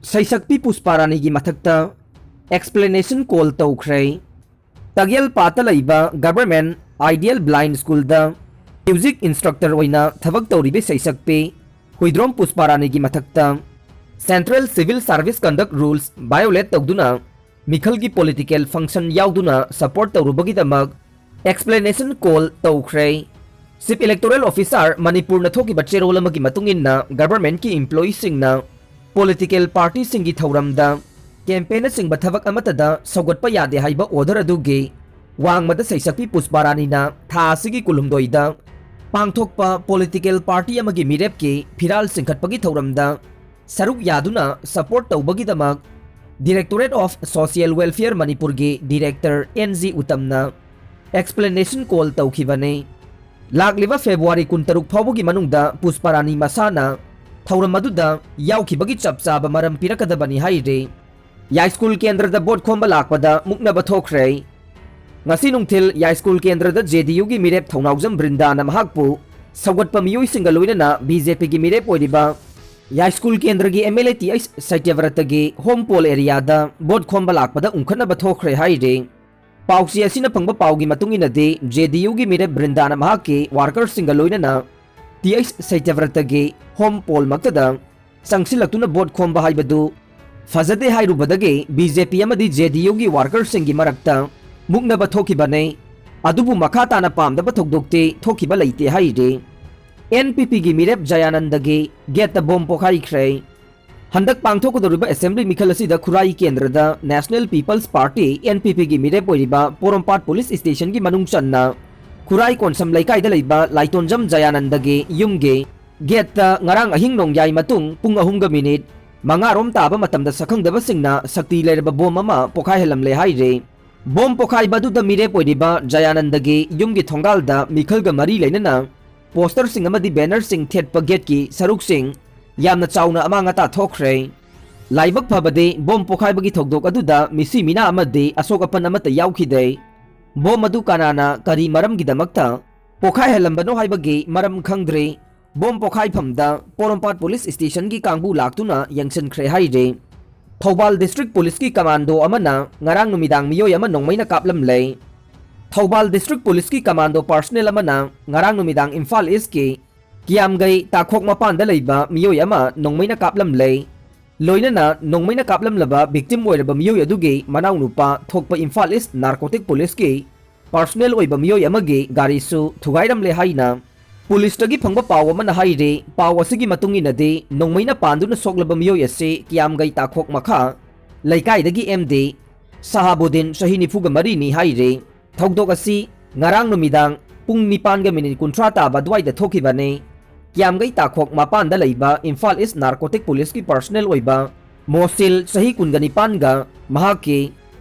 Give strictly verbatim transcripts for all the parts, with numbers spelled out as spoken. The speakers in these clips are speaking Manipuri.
ꯁꯩꯁꯛꯄꯤ ꯄꯨꯁꯄꯥꯔꯥꯅꯤꯒꯤ ꯃꯊꯛꯇ explanation call ꯇꯧꯈ꯭ꯔꯦ꯫ ꯇꯒꯦꯜꯄꯥꯠꯇ ꯂꯩꯕ Government Ideal Blind Schoolꯗ music instructor ꯑꯣꯏꯅ ꯊꯕꯛ ꯇꯧꯔꯤꯕ ꯁꯩꯁꯛꯄꯤ ꯍꯨꯏꯗ꯭ꯔꯣꯝ ꯄꯨꯁꯄꯥꯔꯥꯅꯤꯒꯤ ꯃꯊꯛꯇ Central Civil Service Conduct Rules violate ꯇꯧꯗꯨꯅ ꯃꯤꯈꯜꯒꯤ political function ꯌꯥꯎꯗꯨꯅ support ꯇꯧꯔꯨꯕꯒꯤꯗꯃꯛ explanation call ꯇꯧꯈ꯭ꯔꯦ꯫ Chief Electoral Officer ꯃꯅꯤꯄꯨꯔꯅ ꯊꯣꯛꯈꯤꯕ ꯆꯦꯔꯣꯜ ꯑꯃꯒꯤ ꯃꯇꯨꯡ ꯏꯟꯅ governmentꯀꯤ employeeꯁꯤꯡꯅ political partyꯁꯤꯡꯒꯤ ꯊꯧꯔꯝꯗ campaignꯅꯆꯤꯡꯕ ꯊꯕꯛ ꯑꯃꯠꯇꯗ ꯁꯧꯒꯠꯄ ꯌꯥꯗꯦ ꯍꯥꯏꯕ order ꯑꯗꯨꯒꯤ ꯋꯥꯡꯃꯗ ꯁꯩꯁꯛꯄꯤ ꯄꯨꯁꯄꯥꯔꯥꯅꯤꯅ ꯊꯥ ꯑꯁꯤꯒꯤ ꯀꯨꯟꯍꯨꯝꯗꯣꯏꯗ ꯄꯥꯡꯊꯣꯛꯄ political party ꯑꯃꯒꯤ ꯃꯤꯔꯦꯞꯀꯤ ꯐꯤꯔꯥꯜ ꯆꯤꯡꯈꯠꯄꯒꯤ ꯊꯧꯔꯝꯗ ꯁꯔꯨꯛ ꯌꯥꯗꯨꯅ support ꯇꯧꯕꯒꯤꯗꯃꯛ Directorate of Social Welfare ꯃꯅꯤꯄꯨꯔꯒꯤ Director ꯑꯦꯟ ꯖꯤ ꯎꯇꯝꯅ explanation call ꯇꯧꯈꯤꯕꯅꯤ꯫ ꯂꯥꯛꯂꯤꯕ February ꯀꯨꯟꯇꯔꯨꯛ ꯐꯥꯎꯕꯒꯤ ꯃꯅꯨꯡꯗ ꯄꯨꯁꯄꯥꯔꯥꯅꯤ ꯃꯁꯥꯅ ꯊꯧꯔꯝ ꯑꯗꯨꯗ ꯌꯥꯎꯈꯤꯕꯒꯤ ꯆꯞ ꯆꯥꯕ ꯃꯔꯝ ꯄꯤꯔꯛꯀꯗꯕꯅꯤ ꯍꯥꯏꯔꯤ꯫ ꯌꯥꯏꯁ꯭ꯀꯨꯜ ꯀꯦꯟꯗ꯭ꯔꯗ ꯚꯣꯠ ꯈꯣꯝꯕ ꯂꯥꯛꯄꯗ ꯃꯨꯛꯅꯕ ꯊꯣꯛꯈ꯭ꯔꯦ꯫ ꯉꯁꯤ ꯅꯨꯡꯊꯤꯜ ꯌꯥꯏꯁ꯭ꯀꯨꯜ ꯀꯦꯟꯗ꯭ꯔꯗ ꯖꯦ ꯗꯤ ꯌꯨꯒꯤ ꯃꯤꯔꯦꯞ ꯊꯧꯅꯥꯎꯖꯝ ꯕ꯭ꯔꯤꯟꯗꯥꯅ ꯃꯍꯥꯛꯄꯨ ꯁꯧꯒꯠꯄ ꯃꯤꯑꯣꯏꯁꯤꯡꯒ ꯂꯣꯏꯅꯅ ꯕꯤ ꯖꯦ ꯄꯤꯒꯤ ꯃꯤꯔꯦꯞ ꯑꯣꯏꯔꯤꯕ ꯌꯥꯏꯁ꯭ꯀꯨꯜ ꯀꯦꯟꯗ꯭ꯔꯒꯤ M L A T H ꯁꯇ꯭ꯌꯕ꯭ꯔꯇꯒꯤ ꯍꯣꯝ ꯄꯣꯜ ꯑꯦꯔꯤꯌꯥꯗ ꯚꯣꯠ ꯈꯣꯝꯕ ꯂꯥꯛꯄꯗ ꯎꯪꯈꯠꯅꯕ ꯊꯣꯛꯈ꯭ꯔꯦ ꯍꯥꯏꯔꯤ꯫ ꯄꯥꯎꯆꯦ ꯑꯁꯤꯅ ꯐꯪꯕ ꯄꯥꯎꯒꯤ ꯃꯇꯨꯡ ꯏꯟꯅꯗꯤ, ꯖꯦ ꯗꯤ ꯌꯨꯒꯤ ꯃꯤꯔꯦꯞ ꯕ꯭ꯔꯤꯟꯗꯥꯅ ꯃꯍꯥꯛꯀꯤ ꯋꯥꯔꯀꯔꯁꯤꯡꯒ ꯂꯣꯏꯅꯅ ꯇꯤ ꯑꯩꯆ ꯁꯇ꯭ꯌꯕ꯭ꯔꯇꯒꯤ ꯍꯣꯝ ꯄꯣꯜꯃꯛꯇꯗ ꯆꯪꯁꯤꯜꯂꯛꯇꯨꯅ ꯚꯣꯠ ꯈꯣꯝꯕ ꯍꯥꯏꯕꯗꯨ ꯐꯖꯗꯦ ꯍꯥꯏꯔꯨꯕꯗꯒꯤ ꯕꯤ ꯖꯦ ꯄꯤ ꯑꯃꯗꯤ ꯖꯦ ꯗꯤ ꯌꯨꯒꯤ ꯋꯥꯔꯀꯔꯁꯤꯡꯒꯤ ꯃꯔꯛꯇ ꯃꯨꯛꯅꯕ ꯊꯣꯛꯈꯤꯕꯅꯤ꯫ ꯑꯗꯨꯕꯨ ꯃꯈꯥ ꯇꯥꯅ ꯄꯥꯝꯗꯕ ꯊꯧꯗꯣꯛꯇꯤ ꯊꯣꯛꯈꯤꯕ ꯂꯩꯇꯦ ꯍꯥꯏꯔꯤ꯫ ꯑꯦꯟ ꯄꯤ ꯄꯤꯒꯤ ꯃꯤꯔꯦꯞ ꯖꯌꯥꯅꯟꯗꯒꯤ ꯒꯦꯠꯇ ꯕꯣꯝ ꯄꯣꯈꯥꯏꯈ꯭ꯔꯦ꯫ ꯍꯟꯗꯛ ꯄꯥꯡꯊꯣꯛꯀꯗꯧꯔꯤꯕ ꯑꯦꯁꯦꯝꯕ꯭ꯂꯤ ꯃꯤꯈꯜ ꯑꯁꯤꯗ ꯈꯨꯔꯥꯏ ꯀꯦꯟꯗ꯭ꯔꯗ National People's Party, N P ꯄꯤꯒꯤ ꯃꯤꯔꯦꯞ ꯑꯣꯏꯔꯤꯕ ꯄꯣꯔꯣꯝꯄꯥꯠ ꯄꯨꯂꯤꯁ ꯁ꯭ꯇꯦꯁꯟꯒꯤ ꯃꯅꯨꯡ ꯆꯟꯅ ꯈꯨꯔꯥꯏ ꯀꯣꯟꯁꯝ ꯂꯩꯀꯥꯏꯗ ꯂꯩꯕ ꯂꯥꯏꯇꯣꯟꯖꯝ ꯖꯌꯥꯅꯟꯗꯒꯤ ꯌꯨꯝꯒꯤ ꯒꯦꯠꯇ ꯉꯔꯥꯡ ꯑꯍꯤꯡ ꯅꯣꯡꯌꯥꯏ ꯃꯇꯨꯡ ꯄꯨꯡ ꯑꯍꯨꯝꯒ ꯃꯤꯅꯤꯠ ꯃꯉꯥꯔꯣꯝ ꯇꯥꯕ ꯃꯇꯝꯗ ꯁꯛꯈꯪꯗꯕꯁꯤꯡꯅ ꯁꯛꯇꯤ ꯂꯩꯔꯕ ꯕꯣꯝ ꯑꯃ ꯄꯣꯈꯥꯏꯍꯜꯂꯝꯂꯦ ꯍꯥꯏꯔꯤ꯫ ꯕꯣꯝ ꯄꯣꯈꯥꯏꯕ ꯑꯗꯨꯗ ꯃꯤꯔꯦꯞ ꯑꯣꯏꯔꯤꯕ ꯖꯌꯥꯅꯟꯗꯒꯤ ꯌꯨꯝꯒꯤ ꯊꯣꯡꯒꯥꯜꯗ ꯃꯤꯈꯜꯒ ꯃꯔꯤ ꯂꯩꯅꯅ ꯄꯣꯁꯇꯔꯁꯤꯡ ꯑꯃꯗꯤ ꯕꯦꯅꯔꯁꯤꯡ ꯊꯦꯠꯄ ꯒꯦꯠꯀꯤ ꯁꯔꯨꯛꯁꯤꯡ ꯌꯥꯝꯅ ꯆꯥꯎꯅ ꯑꯃꯥꯡ ꯑꯇꯥ ꯊꯣꯛꯈ꯭ꯔꯦ꯫ ꯂꯥꯏꯕꯛ ꯐꯕꯗꯤ, ꯕꯣꯝ ꯄꯣꯈꯥꯏꯕꯒꯤ ꯊꯧꯗꯣꯛ ꯑꯗꯨꯗ ꯃꯤꯁꯤ ꯃꯤꯅꯥ ꯑꯃꯗꯤ ꯑꯁꯣꯛ ꯑꯄꯟ ꯑꯃꯠꯇ ꯌꯥꯎꯈꯤꯗꯦ꯫ ꯕꯣꯝ ꯑꯗꯨ ꯀꯅꯥꯅ ꯀꯔꯤ ꯃꯔꯝꯒꯤꯗꯃꯛꯇ ꯄꯣꯈꯥꯏꯍꯜꯂꯝꯕꯅꯣ ꯍꯥꯏꯕꯒꯤ ꯃꯔꯝ ꯈꯪꯗ꯭ꯔꯤ꯫ ꯕꯣꯝ ꯄꯣꯈꯥꯏꯐꯝꯗ ꯄꯣꯔꯣꯝꯄꯥꯠ ꯄꯨꯂꯤꯁ ꯁ꯭ꯇꯦꯁꯟꯒꯤ ꯀꯥꯡꯕꯨ ꯂꯥꯛꯇꯨꯅ ꯌꯦꯡꯁꯤꯟꯈ꯭ꯔꯦ ꯍꯥꯏꯔꯤ꯫ ꯊꯧꯕꯥꯜ ꯗꯤꯁꯇ꯭ꯔꯤꯛ ꯄꯨꯂꯤꯁꯀꯤ ꯀꯃꯥꯟꯗꯣ ꯑꯃꯅ ꯉꯔꯥꯡ ꯅꯨꯃꯤꯗꯥꯡ ꯃꯤꯑꯣꯏ ꯑꯃ ꯅꯣꯡꯃꯩꯅ ꯀꯥꯞꯂꯝꯂꯦ꯫ ꯊꯧꯕꯥꯜ ꯗꯤꯁꯇ꯭ꯔꯤꯛ ꯄꯨꯂꯤꯁꯀꯤ ꯀꯃꯥꯟꯗꯣ ꯄꯥꯔꯁꯅꯦꯜ ꯑꯃꯅ ꯉꯔꯥꯡ ꯅꯨꯃꯤꯗꯥꯡ ꯏꯝꯐꯥꯜ ꯏꯁꯀꯤ ꯀꯤꯌꯥꯝꯒꯩ ꯇꯥꯈꯣꯛ ꯃꯄꯥꯟꯗ ꯂꯩꯕ ꯃꯤꯑꯣꯏ ꯑꯃ ꯅꯣꯡꯃꯩꯅ ꯀꯥꯞꯂꯝꯂꯦ꯫ ꯂꯣꯏꯅꯅ ꯅꯣꯡꯃꯩꯅ ꯀꯥꯞꯂꯝꯂꯕ ꯚꯤꯛꯇꯤꯝ ꯑꯣꯏꯔꯕ ꯃꯤꯑꯣꯏ ꯑꯗꯨꯒꯤ ꯃꯅꯥꯎꯅꯨꯄꯥ ꯊꯣꯛꯄ ꯏꯝꯐꯥꯜ ꯏꯁ ꯅꯥꯔꯀꯣꯇꯤꯛ ꯄꯨꯂꯤꯁꯀꯤ ꯄꯥꯔꯁꯅꯦꯜ ꯑꯣꯏꯕ ꯃꯤꯑꯣꯏ ꯑꯃꯒꯤ ꯒꯥꯔꯤꯁꯨ ꯊꯨꯒꯥꯏꯔꯝꯂꯦ ꯍꯥꯏꯅ ꯄꯨꯂꯤꯁꯇꯒꯤ ꯐꯪꯕ ꯄꯥꯎ ꯑꯃꯅ ꯍꯥꯏꯔꯤ꯫ ꯄꯥꯎ ꯑꯁꯤꯒꯤ ꯃꯇꯨꯡ ꯏꯟꯅꯗꯤ, ꯅꯣꯡꯃꯩꯅ ꯄꯥꯟꯗꯨꯅ ꯁꯣꯛꯂꯕ ꯃꯤꯑꯣꯏ ꯑꯁꯤ ꯀꯤꯌꯥꯝꯒꯩ ꯇꯥꯈꯣꯛ ꯃꯈꯥ ꯂꯩꯀꯥꯏꯗꯒꯤ ꯑꯦꯝ ꯗꯤ ꯁꯍꯥꯕꯨꯗꯤꯟ, ꯆꯍꯤ ꯅꯤꯐꯨꯒ ꯃꯔꯤꯅꯤ ꯍꯥꯏꯔꯤ꯫ ꯊꯧꯗꯣꯛ ꯑꯁꯤ ꯉꯔꯥꯡ ꯅꯨꯃꯤꯗꯥꯡ ꯄꯨꯡ ꯅꯤꯄꯥꯟꯒ ꯃꯤꯅꯤꯠ ꯀꯨꯟꯊ꯭ꯔꯥ ꯇꯥꯕ ꯑꯗꯨꯋꯥꯏꯗ ꯊꯣꯛꯈꯤꯕꯅꯤ꯫ ꯀꯤꯌꯥꯝꯒꯩ ꯇꯥꯈꯣꯛ ꯃꯄꯥꯟꯗ ꯂꯩꯕ ꯏꯝꯐꯥꯜ ꯏꯁ ꯅꯥꯔꯀꯣꯇꯤꯛ ꯄꯨꯂꯤꯁꯀꯤ ꯄꯥꯔꯁꯅꯦꯜ ꯑꯣꯏꯕ ꯃꯣꯁꯤꯜ, ꯆꯍꯤ ꯀꯨꯟꯒ ꯅꯤꯄꯥꯟꯒ, ꯃꯍꯥꯛꯀꯤ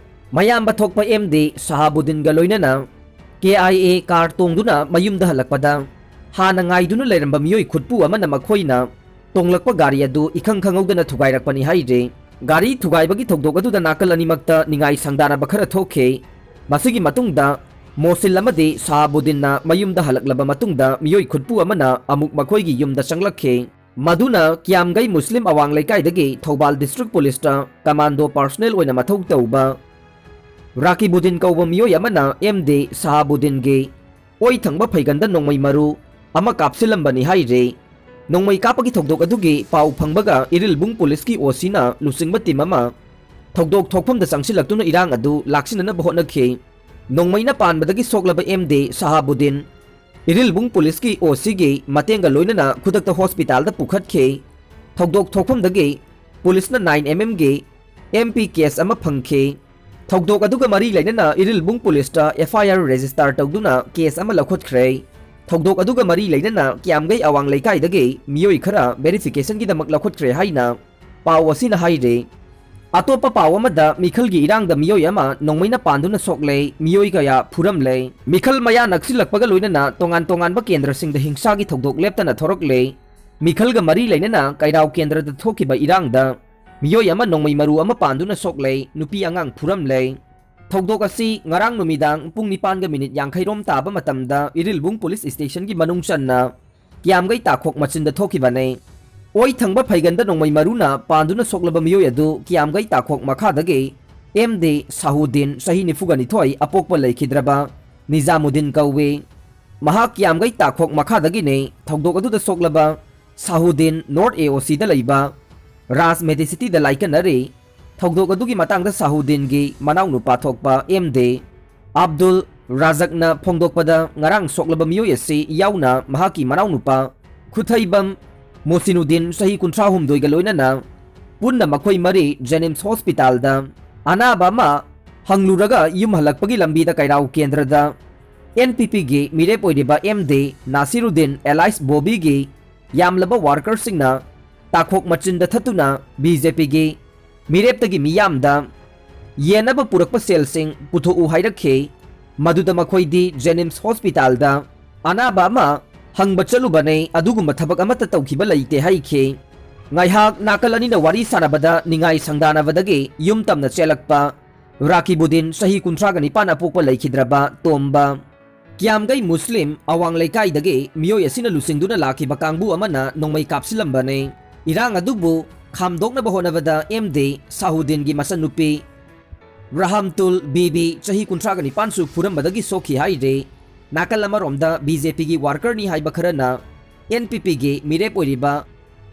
ꯃꯌꯥꯝꯕ ꯊꯣꯛꯄ ꯑꯦꯝ ꯗꯤ ꯁꯍꯥꯕꯨꯗꯤꯟꯒ ꯂꯣꯏꯅꯅ ꯀꯦ ꯑꯥꯏ ꯑꯦ ꯀꯥꯔ ꯇꯣꯡꯗꯨꯅ ꯃꯌꯨꯝꯗ ꯍꯜꯂꯛꯄꯗ, ꯍꯥꯟꯅ ꯉꯥꯏꯗꯨꯅ ꯂꯩꯔꯝꯕ ꯃꯤꯑꯣꯏ ꯈꯨꯠꯄꯨ ꯑꯃꯅ ꯃꯈꯣꯏꯅ ꯇꯣꯡꯂꯛꯄ ꯒꯥꯔꯤ ꯑꯗꯨ ꯏꯈꯪ ꯈꯪꯍꯧꯗꯅ ꯊꯨꯒꯥꯏꯔꯛꯄꯅꯤ ꯍꯥꯏꯔꯤ꯫ ꯒꯥꯔꯤ ꯊꯨꯒꯥꯏꯕꯒꯤ ꯊꯧꯗꯣꯛ ꯑꯗꯨꯗ ꯅꯥꯀꯜ ꯑꯅꯤꯃꯛꯇ ꯅꯤꯡꯉꯥꯏ ꯁꯪꯗꯥꯅꯕ ꯈꯔ ꯊꯣꯛꯈꯤ꯫ ꯃꯁꯤꯒꯤ ꯃꯇꯨꯡꯗ ꯃꯣꯁꯤꯜ ꯑꯃꯗꯤ ꯁꯍꯥꯕꯨꯗꯤꯟꯅ ꯃꯌꯨꯝꯗ ꯍꯜꯂꯛꯂꯕ ꯃꯇꯨꯡꯗ, ꯃꯤꯑꯣꯏ ꯈꯨꯠꯄꯨ ꯑꯃꯅ ꯑꯃꯨꯛ ꯃꯈꯣꯏꯒꯤ ꯌꯨꯝꯗ ꯆꯪꯂꯛꯈꯤ꯫ ꯃꯗꯨꯅ ꯀꯤꯌꯥꯝꯒꯩ ꯃꯨꯁꯂꯤꯝ ꯑꯋꯥꯡ ꯂꯩꯀꯥꯏꯗꯒꯤ ꯊꯧꯕꯥꯜ ꯗꯤꯁꯇ꯭ꯔꯤꯛ ꯄꯨꯂꯤꯁꯇ ꯀꯃꯥꯟꯗꯣ ꯄꯥꯔꯁꯅꯦꯜ ꯑꯣꯏꯅ ꯃꯊꯧ ꯇꯧꯕ ꯔꯥꯀꯤꯕꯨꯗꯤꯟ ꯀꯧꯕ ꯃꯤꯑꯣꯏ ꯑꯃꯅ ꯑꯦꯝ ꯗꯤ ꯁꯍꯥꯕꯨꯗꯤꯟꯒꯤ ꯑꯣꯏ ꯊꯪꯕ ꯐꯩꯒꯟꯗ ꯅꯣꯡꯃꯩ ꯃꯔꯨ ꯑꯃ ꯀꯥꯞꯁꯤꯜꯂꯝꯕꯅꯤ ꯍꯥꯏꯔꯤ꯫ ꯅꯣꯡꯃꯩ ꯀꯥꯞꯄꯒꯤ ꯊꯧꯗꯣꯛ ꯑꯗꯨꯒꯤ ꯄꯥꯎ ꯐꯪꯕꯒ ꯏꯔꯤꯜꯕꯨꯡ ꯄꯨꯂꯤꯁꯀꯤ ꯑꯣ ꯁꯤꯅ ꯂꯨꯆꯤꯡꯕ ꯇꯤꯝ ꯑꯃ ꯊꯧꯗꯣꯛ ꯊꯣꯛꯐꯝꯗ ꯆꯪꯁꯤꯜꯂꯛꯇꯨꯅ ꯏꯔꯥꯡ ꯑꯗꯨ ꯂꯥꯛꯁꯤꯟꯅꯅꯕ ꯍꯣꯠꯅꯈꯤ꯫ ꯅꯣꯡꯃꯩꯅ ꯄꯥꯟꯕꯗꯒꯤ ꯁꯣꯛꯂꯕ ꯑꯦꯝ ꯗꯤ ꯁꯍꯥꯕꯨꯗꯤꯟ ꯏꯔꯤꯜꯕꯨꯡ ꯄꯨꯂꯤꯁꯀꯤ ꯑꯣ ꯁꯤꯒꯤ ꯃꯇꯦꯡꯒ ꯂꯣꯏꯅꯅ ꯈꯨꯗꯛꯇ ꯍꯣꯁꯄꯤꯇꯥꯜꯗ ꯄꯨꯈꯠꯈꯤ꯫ ꯊꯧꯗꯣꯛ ꯊꯣꯛꯐꯝꯗꯒꯤ ꯄꯨꯂꯤꯁꯅ ꯅꯥꯏꯟ ꯑꯦꯝ ꯑꯦꯝꯒꯤ ꯑꯦꯝ ꯄꯤ ꯀꯦꯁ ꯑꯃ ꯐꯪꯈꯤ꯫ ꯊꯧꯗꯣꯛ ꯑꯗꯨꯒ ꯃꯔꯤ ꯂꯩꯅꯅ ꯏꯔꯤꯜꯕꯨꯡ ꯄꯨꯂꯤꯁꯇ ꯑꯦꯐ ꯑꯥꯏ ꯑꯥꯔ ꯔꯦꯖꯤꯁꯇꯥꯔ ꯇꯧꯗꯨꯅ ꯀꯦꯁ ꯑꯃ ꯂꯧꯈꯠꯈ꯭ꯔꯦ꯫ ꯊꯧꯗꯣꯛ ꯑꯗꯨꯒ ꯃꯔꯤ ꯂꯩꯅꯅ ꯀꯤꯌꯥꯝꯒꯩ ꯑꯋꯥꯡ ꯂꯩꯀꯥꯏꯗꯒꯤ ꯃꯤꯑꯣꯏ ꯈꯔ ꯚꯦꯔꯤꯐꯤꯀꯦꯁꯟꯒꯤꯗꯃꯛ ꯂꯧꯈꯠꯈ꯭ꯔꯦ ꯍꯥꯏꯅ ꯄꯥꯎ ꯑꯁꯤꯅ ꯍꯥꯏꯔꯤ꯫ ꯑꯇꯣꯞꯄ ꯄꯥꯎ ꯑꯃꯗ, ꯃꯤꯈꯜꯒꯤ ꯏꯔꯥꯡꯗ ꯃꯤꯑꯣꯏ ꯑꯃ ꯅꯣꯡꯃꯩꯅ ꯄꯥꯟꯗꯨꯅ ꯁꯣꯛꯂꯦ, ꯃꯤꯑꯣꯏ ꯀꯌꯥ ꯐꯨꯔꯝꯂꯦ꯫ ꯃꯤꯈꯜ ꯃꯌꯥ ꯅꯛꯁꯤꯜꯂꯛꯄꯒ ꯂꯣꯏꯅꯅ ꯇꯣꯉꯥꯟ ꯇꯣꯉꯥꯟꯕ ꯀꯦꯟꯗ꯭ꯔꯁꯤꯡꯗ ꯍꯤꯡꯁꯥꯒꯤ ꯊꯧꯗꯣꯛ ꯂꯦꯞꯇꯅ ꯊꯣꯔꯛꯂꯦ꯫ ꯃꯤꯈꯜꯒ ꯃꯔꯤ ꯂꯩꯅꯅ ꯀꯩꯔꯥꯎ ꯀꯦꯟꯗ꯭ꯔꯗ ꯊꯣꯛꯈꯤꯕ ꯏꯔꯥꯡꯗ ꯃꯤꯑꯣꯏ ꯑꯃ ꯅꯣꯡꯃꯩ ꯃꯔꯨ ꯑꯃ ꯄꯥꯟꯗꯨꯅ ꯁꯣꯛꯂꯦ, ꯅꯨꯄꯤ ꯑꯉꯥꯡ ꯐꯨꯔꯝꯂꯦ꯫ ꯊꯧꯗꯣꯛ ꯑꯁꯤ ꯉꯔꯥꯡ ꯅꯨꯃꯤꯗꯥꯡ ꯄꯨꯡ ꯅꯤꯄꯥꯟꯒ ꯃꯤꯅꯤꯠ ꯌꯥꯡꯈꯩ ꯔꯣꯝ ꯇꯥꯕ ꯃꯇꯝꯗ ꯏꯔꯤꯜꯕꯨꯡ ꯄꯨꯂꯤꯁ ꯁ꯭ꯇꯦꯁꯟꯒꯤ ꯃꯅꯨꯡ ꯆꯟꯅ ꯀꯤꯌꯥꯝꯒꯩ ꯇꯥꯈꯣꯛ ꯃꯆꯤꯟꯗ ꯊꯣꯛꯈꯤꯕꯅꯤ꯫ ꯑꯣꯏ ꯊꯪꯕ ꯐꯩꯒꯟꯗ ꯅꯣꯡꯃꯩ ꯃꯔꯨꯅ ꯄꯥꯟꯗꯨꯅ ꯁꯣꯛꯂꯕ ꯃꯤꯑꯣꯏ ꯑꯗꯨ ꯀꯤꯌꯥꯝꯒꯩ ꯇꯥꯈꯣꯛ ꯃꯈꯥꯗꯒꯤ ꯑꯦꯝ ꯗꯦ ꯁꯥꯍꯨꯗꯤꯟ, ꯆꯍꯤ ꯅꯤꯐꯨꯒ ꯅꯤꯊꯣꯏ, ꯑꯄꯣꯛꯄ ꯂꯩꯈꯤꯗ꯭ꯔꯕ ꯅꯤꯖꯥꯃꯨꯗꯤꯟ ꯀꯧꯏ꯫ ꯃꯍꯥꯛ ꯀꯤꯌꯥꯝꯒꯩ ꯇꯥꯈꯣꯛ ꯃꯈꯥꯗꯒꯤꯅꯤ꯫ ꯊꯧꯗꯣꯛ ꯑꯗꯨꯗ ꯁꯣꯛꯂꯕ ꯁꯥꯍꯨꯗꯤꯟ ꯅꯣꯔꯠ ꯑꯦ ꯑꯣ ꯁꯤꯗ ꯂꯩꯕ ꯔꯥꯖ ꯃꯦꯗꯤꯁꯤꯇꯤꯗ ꯂꯥꯏꯀꯠꯅꯔꯤ꯫ ꯊꯧꯗꯣꯛ ꯑꯗꯨꯒꯤ ꯃꯇꯥꯡꯗ ꯁꯥꯍꯨꯗꯤꯟꯒꯤ ꯃꯅꯥꯎꯅꯨꯄꯥ ꯊꯣꯛꯄ ꯑꯦꯝ ꯗꯦ ꯑꯕꯗꯨꯜ ꯔꯥꯖꯛꯅ ꯐꯣꯡꯗꯣꯛꯄꯗ, ꯉꯔꯥꯡ ꯁꯣꯛꯂꯕ ꯃꯤꯑꯣꯏ ꯑꯁꯤ ꯌꯥꯎꯅ ꯃꯍꯥꯛꯀꯤ ꯃꯅꯥꯎꯅꯨꯄꯥ ꯈꯨꯊꯩꯕꯝ ꯃꯣꯁꯤꯅꯨꯗꯤꯟ, ꯆꯍꯤ ꯀꯨꯟꯊ꯭ꯔꯥ ꯍꯨꯝꯗꯣꯏꯒ ꯂꯣꯏꯅꯅ ꯄꯨꯟꯅ ꯃꯈꯣꯏ ꯃꯔꯤ ꯖꯦꯅꯤꯝꯁ ꯍꯣꯁꯄꯤꯇꯥꯜꯗ ꯑꯅꯥꯕ ꯑꯃ ꯍꯪꯂꯨꯔꯒ ꯌꯨꯝ ꯍꯜꯂꯛꯄꯒꯤ ꯂꯝꯕꯤꯗ ꯀꯩꯔꯥꯎ ꯀꯦꯟꯗ꯭ꯔꯗ ꯑꯦꯟ ꯄꯤ ꯄꯤꯒꯤ ꯃꯤꯔꯦꯞ ꯑꯣꯏꯔꯤꯕ ꯑꯦꯝ ꯗꯦ ꯅꯥꯁꯤꯔꯨꯗꯤꯟ ꯑꯦꯂꯥꯏꯁ ꯕꯣꯕꯤꯒꯤ ꯌꯥꯝꯂꯕ ꯋꯥꯔꯀꯔꯁꯤꯡꯅ ꯇꯥꯈꯣꯛ ꯃꯆꯤꯟꯗ ꯊꯠꯇꯨꯅ ꯕꯤ ꯖꯦ ꯄꯤꯒꯤ ꯃꯤꯔꯦꯞꯇꯒꯤ ꯃꯤꯌꯥꯝꯗ ꯌꯦꯟꯅꯕ ꯄꯨꯔꯛꯄ ꯁꯦꯜꯁꯤꯡ ꯄꯨꯊꯣꯛꯎ ꯍꯥꯏꯔꯛꯈꯤ꯫ ꯃꯗꯨꯗ ꯃꯈꯣꯏꯗꯤ ꯖꯦꯅꯤꯝꯁ ꯍꯣꯁꯄꯤꯇꯥꯜꯗ ꯑꯅꯥꯕ ꯑꯃ ꯍꯪꯕ ꯆꯠꯂꯨꯕꯅꯤ, ꯑꯗꯨꯒꯨꯝꯕ ꯊꯕꯛ ꯑꯃꯠꯇ ꯇꯧꯈꯤꯕ ꯂꯩꯇꯦ ꯍꯥꯏꯈꯤ꯫ ꯉꯥꯏꯍꯥꯛ ꯅꯥꯀꯜ ꯑꯅꯤꯅ ꯋꯥꯔꯤ ꯁꯥꯟꯅꯕꯗ ꯅꯤꯡꯉꯥꯏ ꯁꯪꯗꯥꯅꯕꯗꯒꯤ ꯌꯨꯝ ꯇꯝꯅ ꯆꯦꯜꯂꯛꯄ ꯔꯥꯀꯤꯕꯨꯗꯤꯟ, ꯆꯍꯤ ꯀꯨꯟꯊ꯭ꯔꯥꯒ ꯅꯤꯄꯥꯟ ꯑꯄꯣꯛꯄ ꯂꯩꯈꯤꯗ꯭ꯔꯕ ꯇꯣꯝꯕ꯫ ꯀꯤꯌꯥꯝꯒꯩ ꯃꯨꯁꯂꯤꯝ ꯑꯋꯥꯡ ꯂꯩꯀꯥꯏꯗꯒꯤ ꯃꯤꯑꯣꯏ ꯑꯁꯤꯅ ꯂꯨꯆꯤꯡꯗꯨꯅ ꯂꯥꯛꯈꯤꯕ ꯀꯥꯡꯕꯨ ꯑꯃꯅ ꯅꯣꯡꯃꯩ ꯀꯥꯞꯁꯤꯜꯂꯝꯕꯅꯤ꯫ ꯏꯔꯥꯡ ꯑꯗꯨꯕꯨ ꯈꯥꯝꯗꯣꯛꯅꯕ ꯍꯣꯠꯅꯕꯗ ꯑꯦꯝ ꯗꯦ ꯁꯥꯍꯨꯗꯤꯟꯒꯤ ꯃꯆꯟꯅꯨꯄꯤ ꯔꯍꯝꯇꯨꯜ ꯕꯤꯕꯤ, ꯆꯍꯤ ꯀꯨꯟꯊ꯭ꯔꯥꯒ ꯅꯤꯄꯥꯟꯁꯨ ꯐꯨꯔꯝꯕꯗꯒꯤ ꯁꯣꯛꯈꯤ ꯍꯥꯏꯔꯦ꯫ ꯅꯥꯀꯜ ꯑꯃꯔꯣꯝꯗ ꯕꯤ ꯖꯦ ꯄꯤꯒꯤ ꯋꯥꯔꯀꯔꯅꯤ ꯍꯥꯏꯕ ꯈꯔꯅ ꯑꯦꯟ ꯄꯤ ꯄꯤꯒꯤ ꯃꯤꯔꯦꯞ ꯑꯣꯏꯔꯤꯕ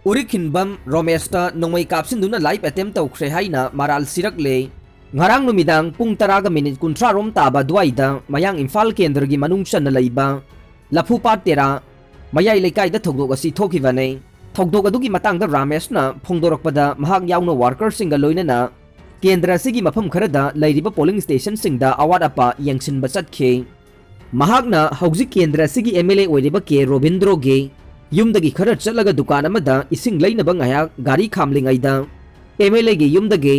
ꯎꯔꯤꯈꯤꯟꯕꯝ ꯔꯣꯃꯦꯁꯇ ꯅꯣꯡꯃꯩ ꯀꯥꯞꯁꯤꯟꯗꯨꯅ ꯂꯥꯏꯐ ꯑꯦꯇꯦꯝ ꯇꯧꯈ꯭ꯔꯦ ꯍꯥꯏꯅ ꯃꯔꯥꯜ ꯁꯤꯔꯛꯂꯦ꯫ ꯉꯔꯥꯡ ꯅꯨꯃꯤꯗꯥꯡ ꯄꯨꯡ ꯇꯔꯥꯒ ꯃꯤꯅꯤꯠ ꯀꯨꯟꯊ꯭ꯔꯥ ꯔꯣꯝ ꯇꯥꯕ ꯑꯗꯨꯋꯥꯏꯗ ꯃꯌꯥꯡ ꯏꯝꯐꯥꯜ ꯀꯦꯟꯗ꯭ꯔꯒꯤ ꯃꯅꯨꯡ ꯆꯟꯅ ꯂꯩꯕ ꯂꯐꯨꯄꯥꯠ ꯇꯦꯔꯥ ꯃꯌꯥꯏ ꯂꯩꯀꯥꯏꯗ ꯊꯧꯗꯣꯛ ꯑꯁꯤ ꯊꯣꯛꯈꯤꯕꯅꯤ꯫ ꯊꯧꯗꯣꯛ ꯑꯗꯨꯒꯤ ꯃꯇꯥꯡꯗ ꯔꯥꯃꯦꯁꯅ ꯐꯣꯡꯗꯣꯔꯛꯄꯗ, ꯃꯍꯥꯛ ꯌꯥꯎꯅ ꯋꯥꯔꯀꯔꯁꯤꯡꯒ ꯂꯣꯏꯅꯅ ꯀꯦꯟꯗ꯭ꯔ ꯑꯁꯤꯒꯤ ꯃꯐꯝ ꯈꯔꯗ ꯂꯩꯔꯤꯕ ꯄꯣꯂꯤꯡ ꯁ꯭ꯇꯦꯁꯟꯁꯤꯡꯗ ꯑꯋꯥꯠ ꯑꯄꯥ ꯌꯦꯡꯁꯤꯟꯕ ꯆꯠꯈꯤ꯫ ꯃꯍꯥꯛꯅ ꯍꯧꯖꯤꯛ ꯀꯦꯟꯗ꯭ꯔ ꯑꯁꯤꯒꯤ ꯑꯦꯝ ꯑꯦꯜ ꯑꯦ ꯑꯣꯏꯔꯤꯕ ꯀꯦ ꯔꯣꯕꯤꯟꯗ꯭ꯔꯣꯒꯤ ꯌꯨꯝꯗꯒꯤ ꯈꯔ ꯆꯠꯂꯒ ꯗꯨꯀꯥꯟ ꯑꯃꯗ ꯏꯁꯤꯡ ꯂꯩꯅꯕ ꯉꯥꯏꯍꯥꯛ ꯒꯥꯔꯤ ꯈꯥꯝꯂꯤꯉꯩꯗ, ꯑꯦꯝ ꯑꯦꯜ ꯑꯦꯒꯤ ꯌꯨꯝꯗꯒꯤ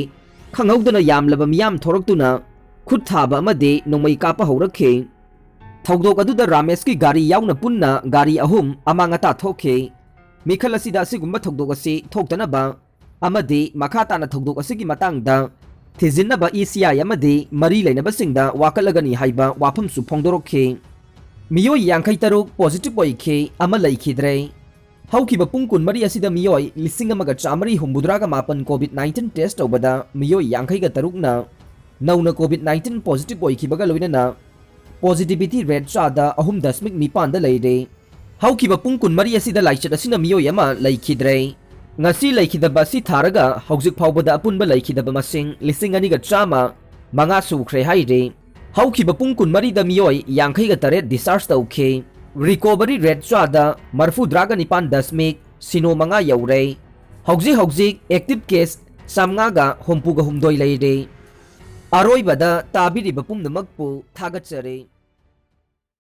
ꯈꯪꯍꯧꯗꯅ ꯌꯥꯝꯂꯕ ꯃꯤꯌꯥꯝ ꯊꯣꯔꯛꯇꯨꯅ ꯈꯨꯠ ꯊꯥꯕ ꯑꯃꯗꯤ ꯅꯣꯡꯃꯩ ꯀꯥꯞꯄ ꯍꯧꯔꯛꯈꯤ꯫ ꯊꯧꯗꯣꯛ ꯑꯗꯨꯗ ꯔꯥꯃꯦꯁꯀꯤ ꯒꯥꯔꯤ ꯌꯥꯎꯅ ꯄꯨꯟꯅ ꯒꯥꯔꯤ ꯑꯍꯨꯝ ꯑꯃꯥꯡ ꯑꯇꯥ ꯊꯣꯛꯈꯤ꯫ ꯃꯤꯈꯜ ꯑꯁꯤꯗ ꯑꯁꯤꯒꯨꯝꯕ ꯊꯧꯗꯣꯛ ꯑꯁꯤ ꯊꯣꯛꯇꯅꯕ ꯑꯃꯗꯤ ꯃꯈꯥ ꯇꯥꯅ ꯊꯧꯗꯣꯛ ꯑꯁꯤꯒꯤ ꯃꯇꯥꯡꯗ ꯊꯤꯖꯤꯟꯅꯕ ꯏ ꯁꯤ ꯑꯥꯏ ꯑꯃꯗꯤ ꯃꯔꯤ ꯂꯩꯅꯕꯁꯤꯡꯗ ꯋꯥꯀꯠꯂꯒꯅꯤ ꯍꯥꯏꯕ ꯋꯥꯐꯝꯁꯨ ꯐꯣꯡꯗꯣꯔꯛꯈꯤ꯫ ꯃꯤꯑꯣꯏ ꯌꯥꯡꯈꯩ ꯇꯔꯨꯛ positive ꯑꯣꯏꯈꯤ, ꯑꯃ ꯂꯩꯈꯤꯗ꯭ꯔꯦ꯫ ꯍꯧꯈꯤꯕ ꯄꯨꯡ ꯀꯨꯟꯃꯔꯤ ꯑꯁꯤꯗ ꯃꯤꯑꯣꯏ ꯂꯤꯁꯤꯡ ꯑꯃꯒ ꯆꯥꯃꯔꯤ ꯍꯨꯝꯐꯨꯇꯔꯥꯒ ꯃꯥꯄꯟ COVID nineteen test ꯇꯧꯕꯗ ꯃꯤꯑꯣꯏ ꯌꯥꯡꯈꯩꯒ ꯇꯔꯨꯛꯅ ꯅꯧꯅ COVID nineteen positive ꯑꯣꯏꯈꯤꯕꯒ ꯂꯣꯏꯅꯅ positivity rate ꯆꯥꯗ ꯑꯍꯨꯝ ꯗꯁꯃꯤꯛ ꯅꯤꯄꯥꯟꯗ ꯂꯩꯔꯦ꯫ ꯍꯧꯈꯤꯕ ꯄꯨꯡ ꯀꯨꯟꯃꯔꯤ ꯑꯁꯤꯗ ꯂꯥꯏꯆꯠ ꯑꯁꯤꯅ ꯃꯤꯑꯣꯏ ꯑꯃ ꯂꯩꯈꯤꯗ꯭ꯔꯦ꯫ ꯉꯁꯤ ꯂꯩꯈꯤꯗꯕ ꯑꯁꯤ ꯊꯥꯔꯒ ꯍꯧꯖꯤꯛ ꯐꯥꯎꯕꯗ ꯑꯄꯨꯟꯕ ꯂꯩꯈꯤꯗꯕ ꯃꯁꯤꯡ ꯂꯤꯁꯤꯡ ꯑꯅꯤꯒ ꯆꯥꯝꯃ ꯃꯉꯥ ꯁꯨꯈ꯭ꯔꯦ ꯍꯥꯏꯔꯤ꯫ ꯍꯧꯈꯤꯕ ꯄꯨꯡ ꯀꯨꯟꯃꯔꯤꯗ ꯃꯤꯑꯣꯏ ꯌꯥꯡꯈꯩꯒ ꯇꯔꯦꯠ discharge ꯇꯧꯈꯤ꯫ Recovery rate ꯆꯥꯗ ꯃꯔꯐꯨꯇꯔꯥꯒ ꯅꯤꯄꯥꯟ ꯗꯁꯃꯤꯛ ꯁꯤꯅꯣ ꯃꯉꯥ ꯌꯧꯔꯦ꯫ ꯍꯧꯖꯤꯛ ꯍꯧꯖꯤꯛ active case ꯆꯥꯝꯃꯉꯥꯒ ꯍꯨꯝꯐꯨꯒ ꯍꯨꯝꯗꯣꯏ ꯂꯩꯔꯦ꯫ ꯑꯔꯣꯏꯕꯗ ꯇꯥꯕꯤꯔꯤꯕ ꯄꯨꯝꯅꯃꯛꯄꯨ ꯊꯥꯒꯠꯆꯔꯤ꯫